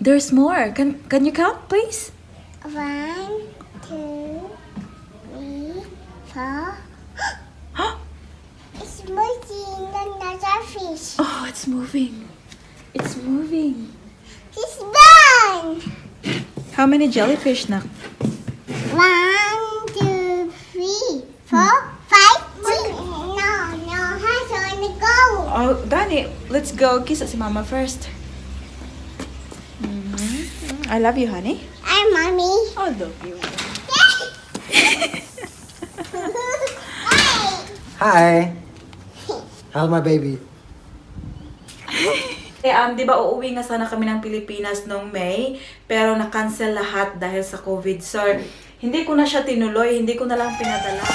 There's more. Can you count, please? 1, 2, 3, 4. It's moving another fish. Oh, it's moving. It's moving. It's done. How many jellyfish na? 1, 2, 3, 4, 5, 6. No, has only go. Oh, Danny, let's go. Kiss si Mama first. I love you, honey. I'm mommy. I love you. Hi. How's my baby? Di ba uuwi nga sana kami ng Pilipinas noong May, pero na-cancel lahat dahil sa COVID. So, hindi ko na siya tinuloy, hindi ko na lang pinadala.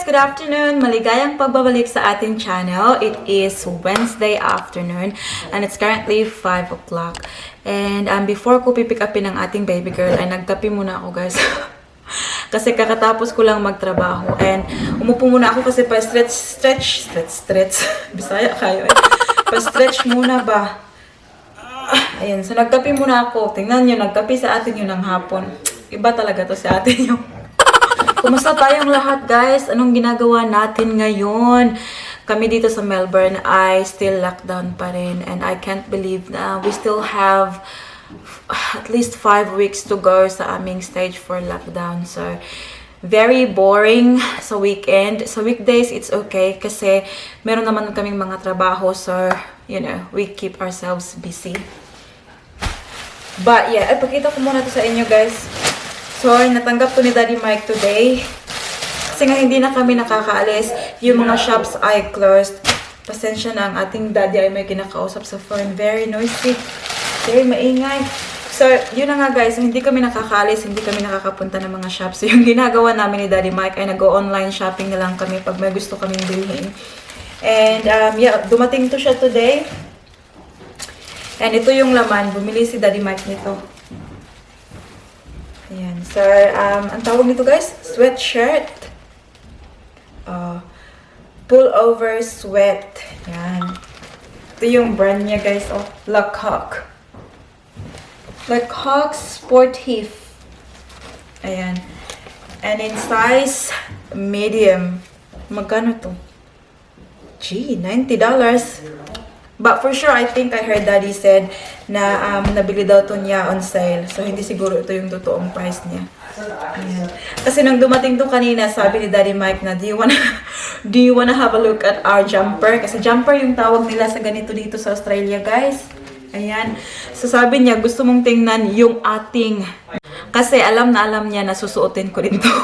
Good afternoon! Maligayang pagbabalik sa ating channel. It is Wednesday afternoon and it's currently 5 o'clock. And before ko pipick upin ang ating baby girl, ay nagkape muna ako guys. Kasi kakatapos ko lang magtrabaho. And umupo muna ako kasi pa-stretch. Bisaya kayo eh. Pa-stretch muna ba? Ayan, so nagkape muna ako. Tingnan nyo, nagkape sa atin yun ng hapon. Iba talaga to sa atin yung kumusta tayong lahat guys? Anong ginagawa natin ngayon? Kami dito sa Melbourne ay still lockdown pa rin. And I can't believe na we still have at least 5 weeks to go sa aming stage for lockdown. So, very boring sa weekend. Sa weekdays, it's okay kasi meron naman kaming mga trabaho. So, you know, we keep ourselves busy. But yeah, ipakita ko muna to sa inyo guys. So, natanggap to ni Daddy Mike today. Kasi nga hindi na kami nakakaalis. Yung mga shops ay closed. Pasensya na, ang ating daddy ay may kinakausap sa phone. Very noisy. Very maingay. So, yun na nga guys. Hindi kami nakakaalis. Hindi kami nakakapunta ng mga shops. So, yung ginagawa namin ni Daddy Mike ay nag-online shopping na lang kami pag may gusto kaming bilhin. And, yeah, dumating to siya today. And ito yung laman. Bumili si Daddy Mike nito. Ayan. So, ang tawag nito guys, sweatshirt. Pullover sweat. Ayan. Ito yung brand niya guys. Oh, Lecoq. Lecoq Sportif. Ayan. And in size, medium. Magkano to? Gee, $90. But for sure, I think I heard Daddy said na nabili daw to niya on sale. So, hindi siguro ito yung totoong price niya. Ayan. Kasi nang dumating to kanina, sabi ni Daddy Mike na, do you wanna have a look at our jumper? Kasi jumper yung tawag nila sa ganito dito sa Australia, guys. Ayan. So, sabi niya, gusto mong tingnan yung ating... Kasi alam na alam niya na susuotin ko rin to.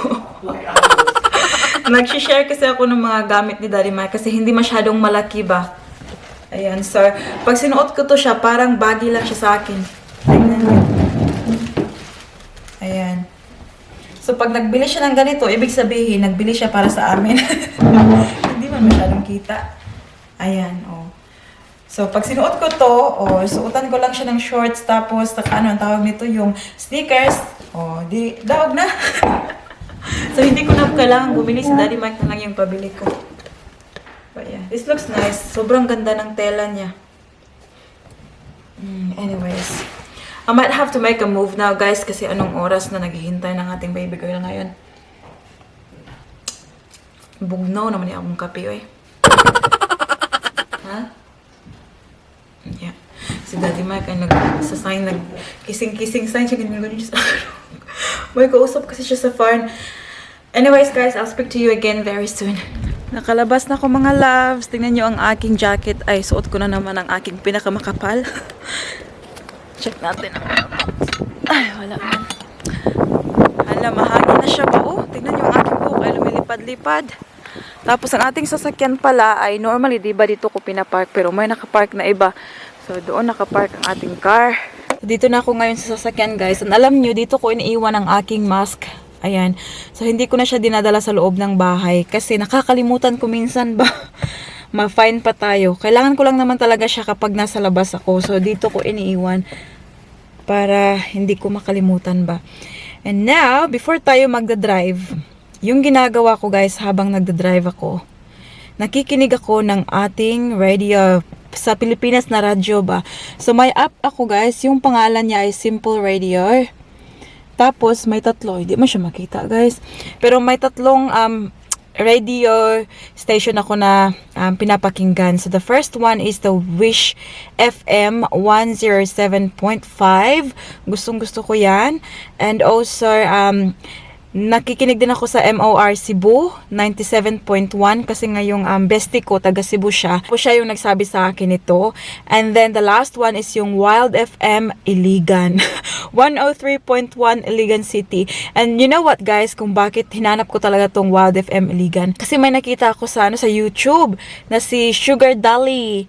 Nag-share kasi ako ng mga gamit ni Daddy Mike kasi hindi masyadong malaki ba. Ayan, so, pag sinuot ko to siya, parang baggy lang siya sa akin. Tingnan niyo. Ayan. So, pag nagbili siya ng ganito, ibig sabihin, nagbili siya para sa amin. Hindi man masyadong kita. Ayan, oh. So, pag sinuot ko to, oh, suotan ko lang siya ng shorts, tapos, ano, ang tawag nito, yung sneakers. Oh, di, daog na. So, hindi ko na kailangan bumili si Daddy Mike na lang yung pabili ko. But yeah, this looks nice. Sobrang ganda ng tela niya. Anyways, I might have to make a move now, guys, kasi anong oras na naghihintay ng ating baby girl ngayon. Bugnaw naman yung akong kape, oy. Ha? Yeah. Si Daddy Mike ay nag-sign, nag-kissing-kissing sign siya, ganyan-ganyan siya sa may kausap kasi siya sa phone. Anyways, guys, I'll speak to you again very soon. Nakalabas na ako mga loves. Tingnan nyo ang aking jacket. Ay, suot ko na naman ang aking pinakamakapal. Check natin. Ay, wala man. Hala, mahangin na siya pa. Oh, tingnan nyo ang aking buhok ay lumilipad-lipad. Tapos ang ating sasakyan pala ay normally, diba dito ko pinapark. Pero may nakapark na iba. So, doon nakapark ang ating car. Dito na ako ngayon sa sasakyan, guys. And alam nyo, dito ko iniiwan ang aking mask. Ayan. So, hindi ko na siya dinadala sa loob ng bahay. Kasi nakakalimutan ko minsan ba. ma-fine pa tayo. Kailangan ko lang naman talaga siya kapag nasa labas ako. So, dito ko iniiwan para hindi ko makalimutan ba. And now, before tayo magdadrive, yung ginagawa ko guys habang nagdadrive ako, nakikinig ako ng ating radio sa Pilipinas na radyo ba. So, may app ako guys. Yung pangalan niya ay Simple Radio. Tapos, may tatlo. Hindi mo siya makita, guys. Pero may tatlong radio station ako na pinapakinggan. So, the first one is the Wish FM 107.5. Gustong-gusto ko yan. And also, nakikinig din ako sa MOR Cebu 97.1 kasi ngayong bestie ko taga Cebu siya. Siya yung nagsabi sa akin ito. And then the last one is yung Wild FM Iligan 103.1 Iligan City. And you know what guys, kung bakit hinanap ko talaga tong Wild FM Iligan? Kasi may nakita ako sa sa YouTube na si Sugar Dolly.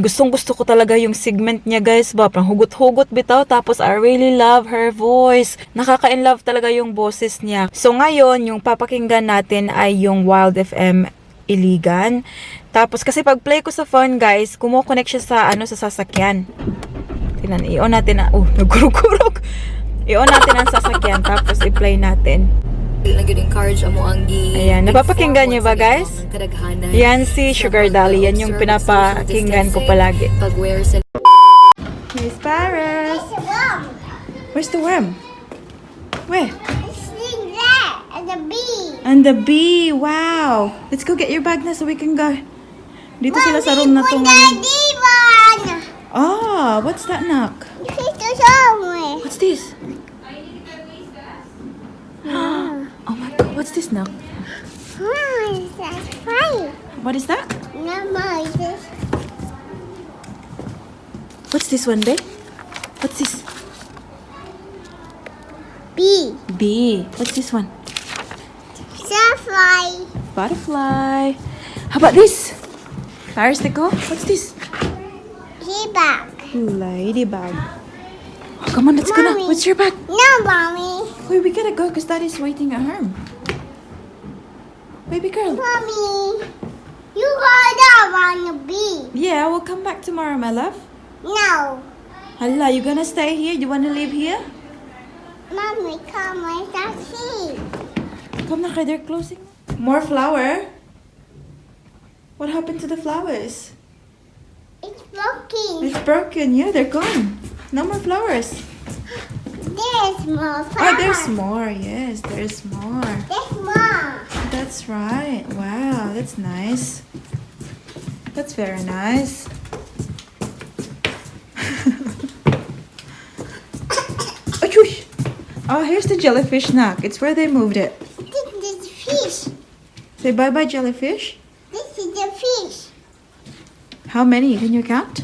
Gustong-gusto ko talaga yung segment niya guys ba, pang hugot-hugot bitaw, tapos I really love her voice. Nakaka-inlove talaga yung boses niya. So ngayon, yung papakinggan natin ay yung Wild FM Iligan. Tapos kasi pag play ko sa phone guys, kumo-connect siya sa sa sasakyan. Tingnan, i-on natin na, nagkurog-kurog. I-on natin ang sasakyan, tapos i-play natin. Nag-encourage mo ang Ayan, napapakinggan niyo ba guys? Yan si Sugar Dolly, yan yung pinapakinggan ko palagi. Pag-wear sa Miss Paris! It's a worm. Where's the worm? Where? It's in there. And the bee. And the bee! Wow! Let's go get your bag na so we can go. Dito sila sa room na to ngayon. Divan. Ah, what's that knock? It's somewhere. What's this? Oh my god, what's this knock? That's fine. What is that? No more. It's What's this one, babe? What's this? bee. Bee. What's this one? Sapphire. Butterfly. How about this? Paris Deco? What's this? Zebra. Ladybug. Oh, come on, let's go now. Mommy. What's your bag? No, mommy. Wait, we gotta go because Daddy's waiting at home. Baby girl. Mommy. You got that on the bee. Yeah, we'll come back tomorrow, my love. No. Hala, you gonna stay here? You wanna live here? Mommy, come with us. Come na, they're closing. More flower? What happened to the flowers? It's broken. It's broken. Yeah, they're gone. No more flowers. There's more flowers. Oh, there's more. Yes, there's more. There's more. That's right. Wow, that's nice. That's very nice. Achoosh! Oh, here's the jellyfish snack. It's where they moved it. This is the fish. Say bye-bye, jellyfish. This is the fish. How many? Can you count?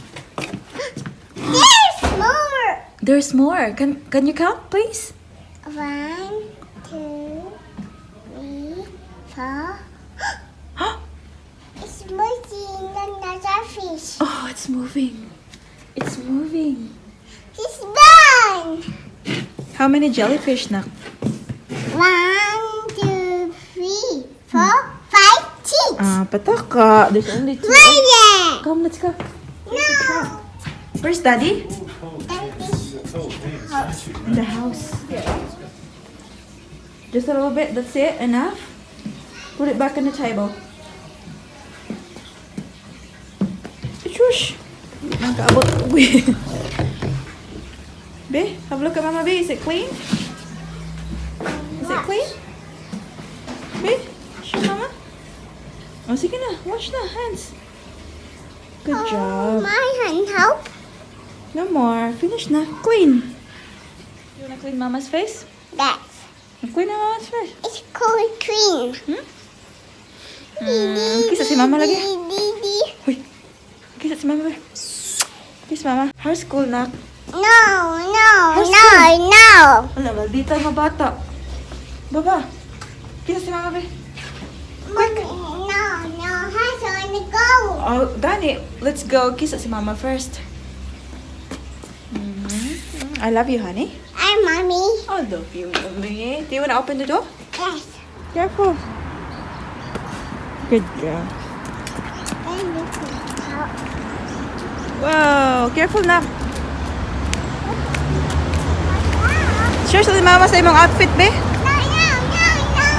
There's more. There's more. Can you count, please? 1, 2, 3, 4. It's moving another fish. Oh, it's moving. It's moving. It's done. How many jellyfish now? 1, 2, 3, 4, 5, 6. Pataka. There's only two. Right there. Come, let's go. No. Where's Daddy? And this In the house. Just a little bit. That's it. Enough. Put it back on the table. Shush. Nagkaabot. Be, have a look at Mama B. Is it clean? Is it clean? Be, show Mama. Oh, sige na. Wash na. Hands. Good job. my hand help. No more. Finish na. Clean. You wanna clean Mama's face? That's Clean na Mama's face. it's called cream. Kisa si Mama lagi. Didi. Uy. Kisa si Mama. Kiss Mama. How's school na? No, no, How's no, no. Wala, maldita mga bata. Baba. Kisa si Mama. Mommy, no, no, I want to go. Oh, Dani, let's go. Kiss si Mama first. I love you, honey. I'm mommy. I love you, mommy. Do you want to open the door? Yes. Careful. Good girl. Wow, careful na. Sure sa si mama sa imong outfit, be?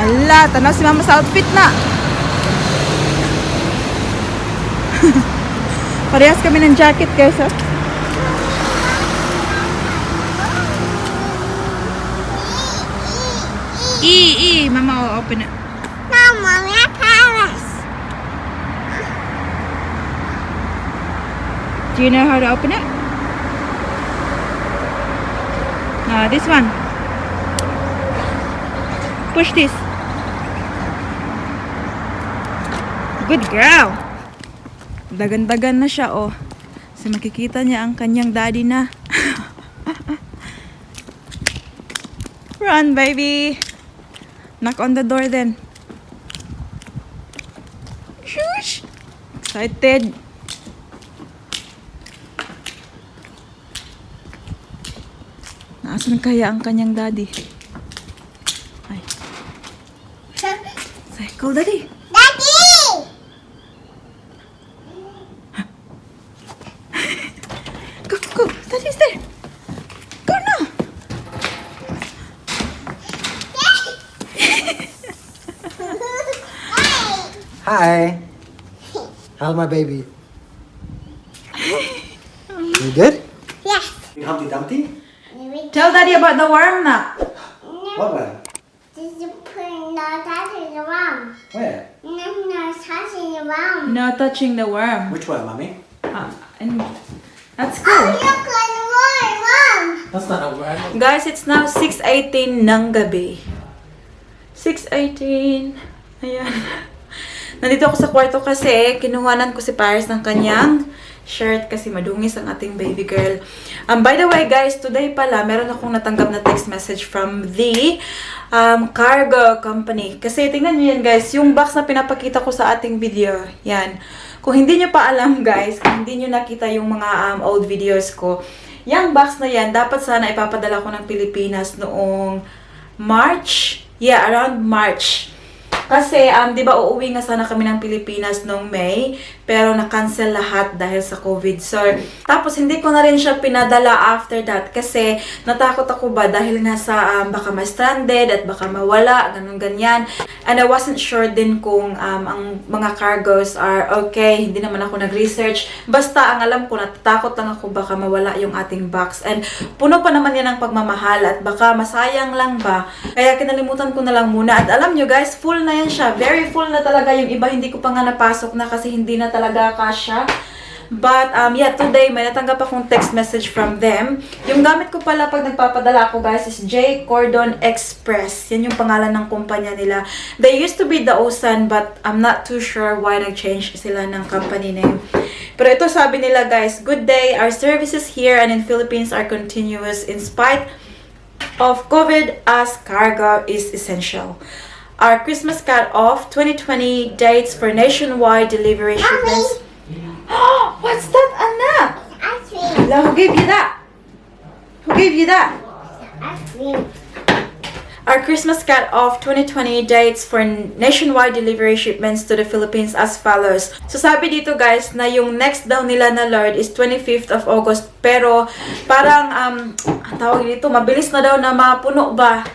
Ala, tanaw si mama sa outfit na. Parehas kami ng jacket, guys, oh. Mama will open it. No, Mommy, Paris. Do you know how to open it? No, this one. Push this. Good girl. Dagan-dagan na siya, oh. So makikita niya ang kanyang daddy na. Run, baby. Knock on the door then. Shush. Excited. Nasaan kaya ang kanyang daddy? Ay. Say, call daddy. Daddy! Go, go. Daddy's there. Go now. Hi. How's my baby? You good? Yes. You Humpty Dumpty? Tell daddy about the worm na. What one? Did you put no touch in the room? Where? No touch in the room. No touching the worm. Which one, mommy? And that's Oh, cool. look on the room. That's not a worm. Guys, it's now 6:18 ng gabi. 6:18. Ayan. Nandito ako sa kwarto kasi kinuhanan ko si Paris ng kanyang shirt kasi madungis ang ating baby girl. By the way, guys, today pala meron akong natanggap na text message from the cargo company. Kasi tingnan niyo yan, guys, yung box na pinapakita ko sa ating video. Yan. Kung hindi niyo pa alam, guys, kung hindi niyo nakita yung mga old videos ko, yung box na yan, dapat sana ipapadala ko ng Pilipinas noong March. Yeah, around March. Kasi, di ba, uuwi nga sana kami ng Pilipinas noong May, pero na-cancel lahat dahil sa COVID. So, tapos hindi ko na rin siya pinadala after that kasi natakot ako ba dahil nga sa baka ma-stranded at baka mawala, ganun-ganyan. And I wasn't sure din kung ang mga cargos are okay, hindi naman ako nag-research. Basta, ang alam ko, natatakot lang ako baka mawala yung ating box. And puno pa naman yan ng pagmamahal at baka masayang lang ba. Kaya kinalimutan ko na lang muna. At alam nyo guys, full na yan siya. Very full na talaga. Yung iba hindi ko pa nga napasok na kasi hindi na talaga kasya. But, yeah, today may natanggap akong text message from them. Yung gamit ko pala pag nagpapadala ako guys is J. Cordon Express. Yan yung pangalan ng kumpanya nila. They used to be the Osan but I'm not too sure why nag-change sila ng company name. Pero ito sabi nila guys, good day. Our services here and in Philippines are continuous in spite of COVID as cargo is essential. Our Christmas cut-off 2020 dates for nationwide delivery shipments. What's that, anak? Ice cream. Hello, who gave you that? Who gave you that? Ice cream. Our Christmas cut-off 2020 dates for nationwide delivery shipments to the Philippines as follows. So sabi dito guys na yung next daw nila na Lord is 25th of August. Pero parang, ang tawag dito, mabilis na daw na mapuno ba?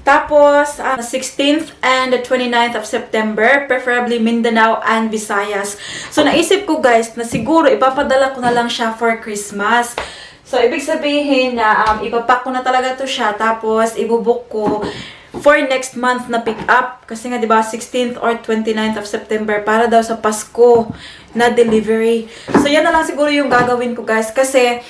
Tapos, 16th and the 29th of September, preferably Mindanao and Visayas. So, naisip ko guys na siguro ipapadala ko na lang siya for Christmas. So, ibig sabihin na ipapack ko na talaga to siya. Tapos, ibubuk ko for next month na pick up. Kasi nga, di ba, 16th or 29th of September para daw sa Pasko na delivery. So, yan na lang siguro yung gagawin ko guys. Kasi,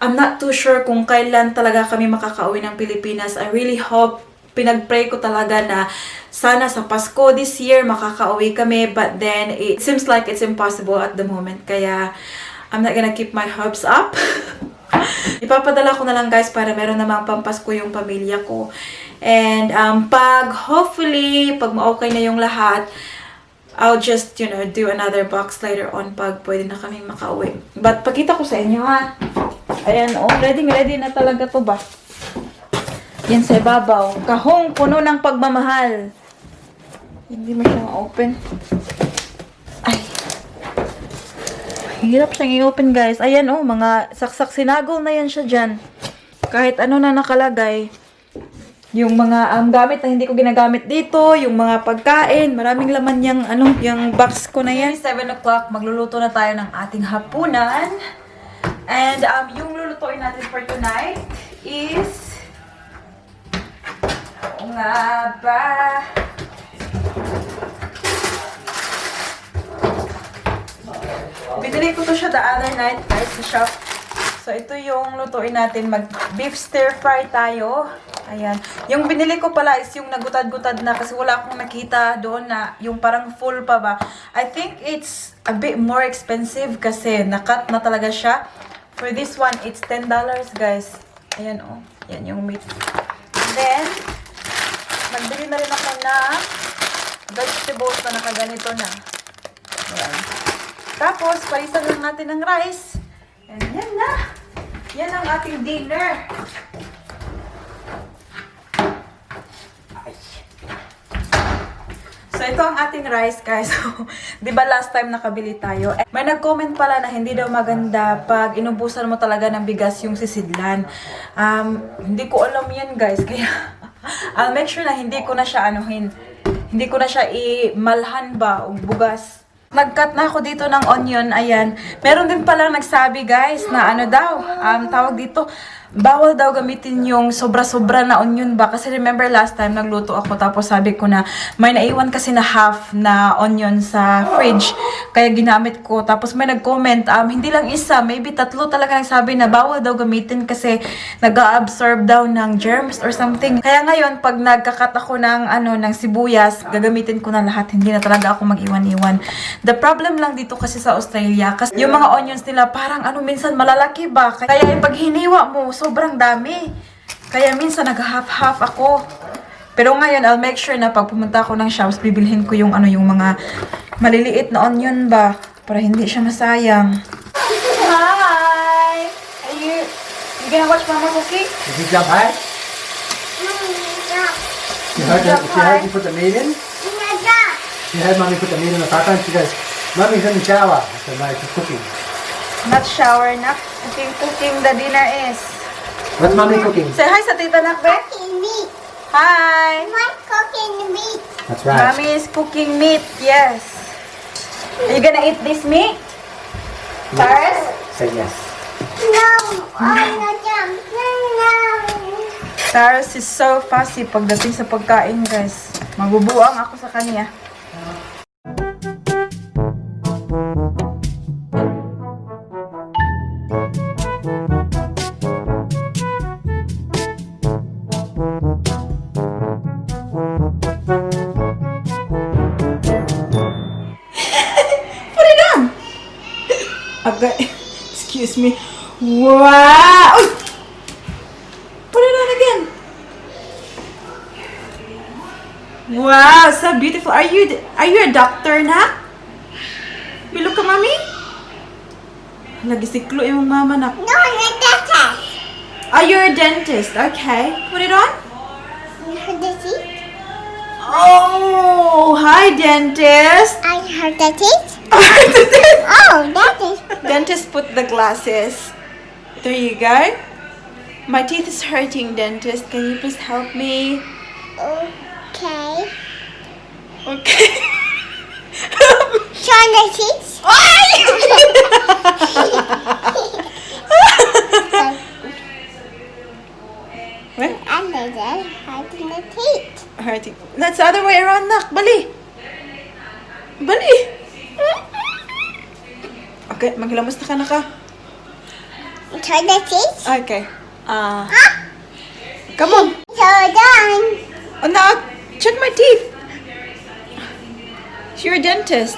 I'm not too sure kung kailan talaga kami makakauwi ng Pilipinas. I really hope, pinag-pray ko talaga na sana sa Pasko this year makakauwi kami, but then it seems like it's impossible at the moment. Kaya I'm not gonna keep my hopes up. Ipapadala ko na lang guys para meron namang pampasko yung pamilya ko. And hopefully pag ma-okay na yung lahat, I'll just, you know, do another box later on pag pwede na kaming makauwi. But pakita ko sa inyo ha. Ayan, ready na talaga to ba? Yan sa ibabaw. Kahong puno ng pagmamahal. Hindi mo siya ma-open. Ay. Hirap siyang i-open, guys. Ayan, oh, mga saksak sinagol na yan siya dyan. Kahit ano na nakalagay. Yung mga gamit na hindi ko ginagamit dito, yung mga pagkain, maraming laman yung box ko na yan. 7 o'clock, magluluto na tayo ng ating hapunan. And yung lulutuin natin for tonight is... Oo nga ba? Binili ko to siya the other night, guys, sa shop. So, ito yung lutuin natin. Mag-beef stir fry tayo. Ayan. Yung binili ko pala is yung nagutad-gutad na kasi wala akong nakita doon na yung parang full pa ba. I think it's a bit more expensive kasi nakat na talaga siya. For this one, it's $10, guys. Ayan, oh. Yan yung meat. And then, magbili na rin ako na vegetables na nakaganito na. Ayan. Tapos, palisan lang natin ng rice. And yan na. Yan ang ating dinner. So, ito ang ating rice, guys. Di ba last time nakabili tayo? May nag-comment pala na hindi daw maganda pag inubusan mo talaga ng bigas yung sisidlan. Hindi ko alam yan, guys. Kaya, I'll make sure na hindi ko na siya anuhin. Hindi ko na siya imalhan ba o bugas. Nag-cut na ako dito ng onion, ayan. Meron din palang nagsabi, guys, na ano daw, tawag dito, bawal daw gamitin yung sobra-sobra na onion ba? Kasi remember last time nagluto ako tapos sabi ko na may naiwan kasi na half na onion sa fridge. Kaya ginamit ko. Tapos may nag-comment, hindi lang isa, maybe 3 talaga nagsabi na bawal daw gamitin kasi nag-absorb daw ng germs or something. Kaya ngayon, pag nagkakat ako ng, ng sibuyas, gagamitin ko na lahat. Hindi na talaga ako mag-iwan-iwan. The problem lang dito kasi sa Australia, kasi yung mga onions nila parang minsan malalaki ba? Kaya yung pag hiniwa mo, sobrang dami. Kaya minsan nag-half-half ako. Pero ngayon, I'll make sure na pag pumunta ako ng shops, bibilhin ko yung yung mga maliliit na onion ba? Para hindi siya masayang. Hi! Are you gonna watch Mama cooking? Did you jump high? You heard you put the meat in? You heard Mommy put the meat in the pot, and she goes, Mommy's in the shower. I said, no, she's cooking. Not shower na. Cooking the dinner is. What's Mommy cooking? Say hi sa tita Nakbe. Cooking meat. Hi! What's cooking meat? That's right. Mommy is cooking meat, yes. Are you gonna eat this meat? Taras? Say yes. No, I'm not jump. No. Taras is so fussy pagdating sa pagkain, guys. Mabubuang ako sa kanya. Excuse me. Wow! Put it on again. Wow, so beautiful. Are you a doctor na? You look at mommy? Lagi siklo yung mama na. No, I'm a dentist. Are you a dentist? Okay. Put it on. You heard the teeth? Oh, hi dentist. I heard the teeth. Dentist. Oh, dentist. Dentist put the glasses. There you go. My teeth is hurting, dentist. Can you please help me? Okay. Okay. Show the teeth. What? Under there, hurting the teeth. Hurting. That's the other way around, nak. Bali. Bali. Okay, maghilamos na ka na ka. Show the teeth. Okay. Come on. So done. Oh, now, check my teeth. You're a dentist.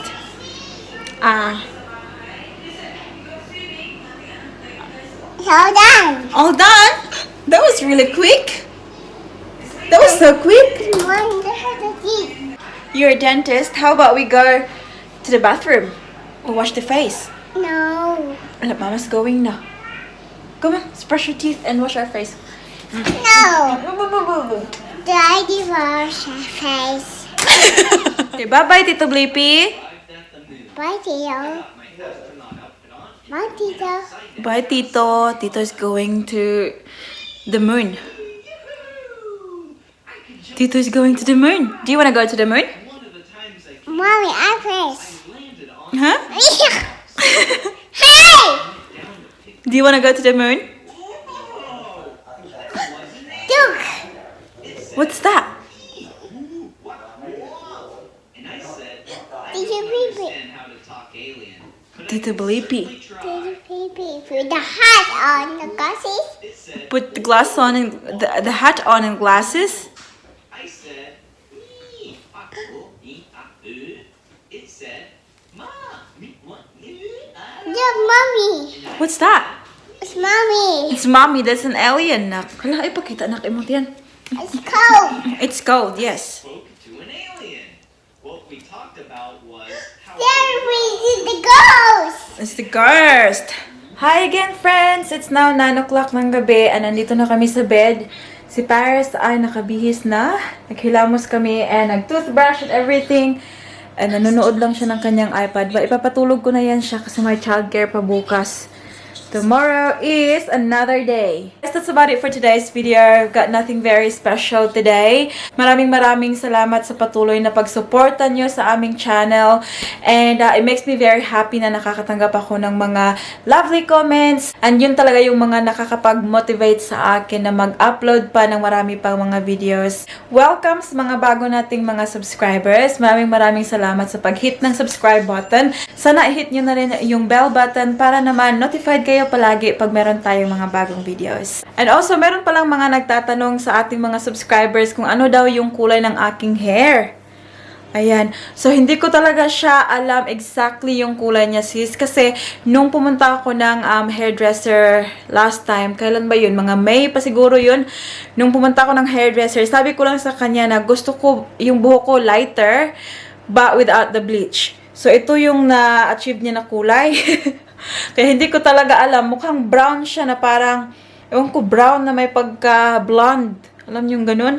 So done. All done? That was really quick. That was so quick. Under the teeth. You're a dentist. How about we go to the bathroom? We'll wash the face. No. Look, Mama's going now. Come on, let's brush your teeth and wash our face. No. Daddy wash your face. Okay, bye-bye, Tito Blippi. Bye, Tio. Bye, Tito. Bye, Tito. Tito is going to the moon. Tito is going to the moon. Do you want to go to the moon? Mommy, I press. Huh? Hey! Do you want to go to the moon? Look. What's that? Did you pee-pee? Tito Blippi. Did you pee-pee? Put the hat on the glasses. Put the glass on and the hat on and glasses. Look, Mommy. What's that? It's Mommy. It's mommy. That's an alien, nak. Hala, ipakita, nak. Imot yan. It's cold. It's cold, yes. Spoke to an alien. What we talked about was how There we see the ghost. It's the ghost. Hi again, friends. It's now 9 o'clock ng gabi and nandito na kami sa bed. Si Paris ay nakabihis na. Naghilamos kami and nag-toothbrush and everything. And nanonood lang siya ng kanyang iPad. Ipapatulog ko na yan siya kasi may childcare pa bukas. Tomorrow is another day. Yes, that's about it for today's video. I've got nothing very special today. Maraming salamat sa patuloy na pagsuporta nyo sa aming channel. And it makes me very happy na nakakatanggap ako ng mga lovely comments. And yun talaga yung mga nakakapag-motivate sa akin na mag-upload pa ng marami pang mga videos. Welcome sa mga bago nating mga subscribers. Maraming salamat sa pag-hit ng subscribe button. Sana i-hit nyo na rin yung bell button para naman notified kayo palagi pag meron tayong mga bagong videos. And also, meron palang mga nagtatanong sa ating mga subscribers kung ano daw yung kulay ng aking hair. Ayan. So, hindi ko talaga siya alam exactly yung kulay niya, sis. Kasi, nung pumunta ako ng hairdresser last time, kailan ba yun? Mga May pa siguro yun. Nung pumunta ako ng hairdresser, sabi ko lang sa kanya na gusto ko yung buhok ko lighter, but without the bleach. So, ito yung na-achieve niya na kulay. Kaya hindi ko talaga alam. Mukhang brown siya na parang, ewan ko, brown na may pagka-blonde. Alam niyo yung ganun?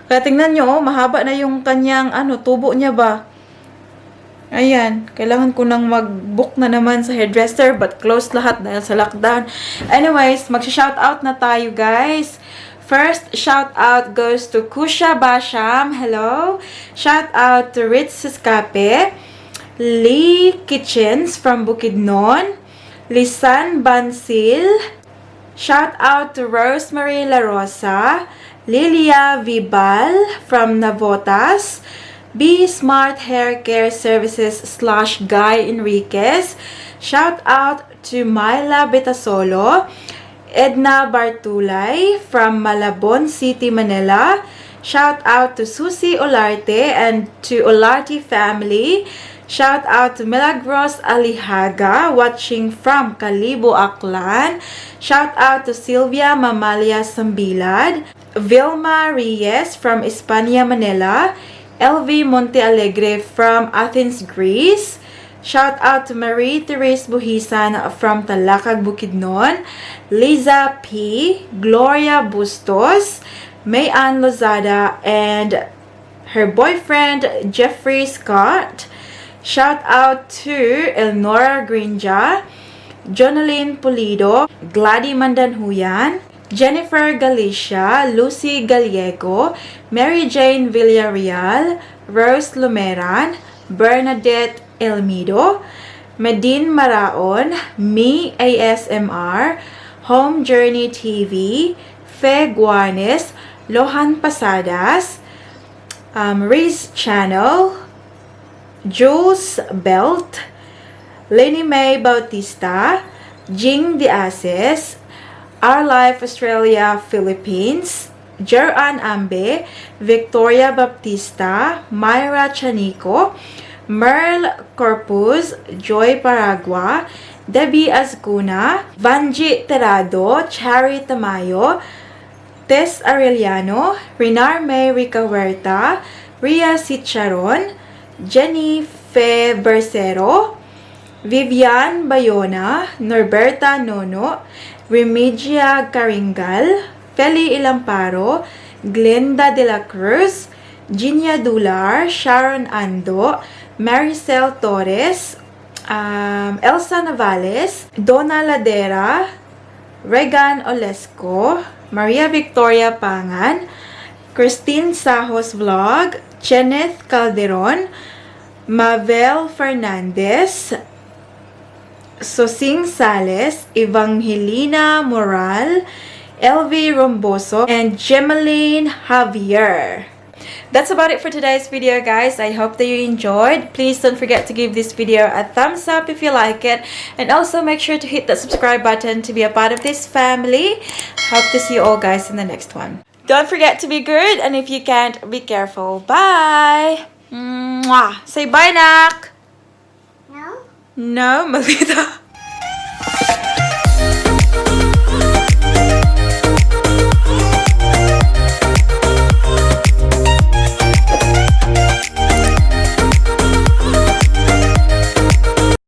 Kaya tingnan nyo, mahaba na yung kanyang, tubo niya ba? Ayan. Kailangan ko nang mag-book na naman sa hairdresser, but closed lahat dahil sa lockdown. Anyways, mag-shoutout na tayo, guys. First, shoutout goes to Kusha Basham. Hello. Shoutout to Ritz Escape. Lee Kitchens from Bukidnon. Lisan Bansil. Shout out to Rosemary La Rosa. Lilia Vibal from Navotas. Be Smart Hair Care Services / Guy Enriquez. Shout out to Myla Betasolo. Edna Bartulay from Malabon City, Manila. Shout out to Susie Olarte and to Olarte family. Shout out to Milagros Alihaga watching from Calibo, Aklan. Shout out to Sylvia Mamalia Sambilad. Vilma Reyes from Espanya, Manila. LV Montealegre from Athens, Greece. Shout out to Marie Therese Buhisan from Talakag, Bukidnon. Liza P. Gloria Bustos. Mayan Lozada and her boyfriend Jeffrey Scott. Shout out to Elnora Grinja, Jonaline Pulido, Gladys Mandanhuyan, Jennifer Galicia, Lucy Gallego, Mary Jane Villarreal, Rose Lumeran, Bernadette Elmido, Medine Maraon, Me ASMR, Home Journey TV, Fe Guanes, Lohan Pasadas, Riz Channel, Jules Belt, Lenny May Bautista, Jing Diases, Our Life Australia Philippines, Jeran Ambe, Victoria Baptista, Myra Chanico, Merle Corpus, Joy Paragua, Debbie Azcuna, Vanji Terado, Chari Tamayo, Tess Arellano, Rinar May Ricahuerta, Ria Sicharon, Jenny Fe Bercero, Vivian Bayona, Norberta Nono, Remedia Caringal, Feli Ilamparo, Glenda de la Cruz, Ginia Dular, Sharon Ando, Maricel Torres, Elsa Navales, Donna Ladera, Regan Olesco, Maria Victoria Pangan, Christine Sahos Vlog, Kenneth Calderon, Mavel Fernandez, Sosing Sales, Evangelina Moral, LV Romboso, and Gemaline Javier. That's about it for today's video, guys. I hope that you enjoyed. Please don't forget to give this video a thumbs up if you like it. And also make sure to hit the subscribe button to be a part of this family. Hope to see you all, guys, in the next one. Don't forget to be good. And if you can't, be careful. Bye! Mwah! Say bye, Nak! No? No, Malita.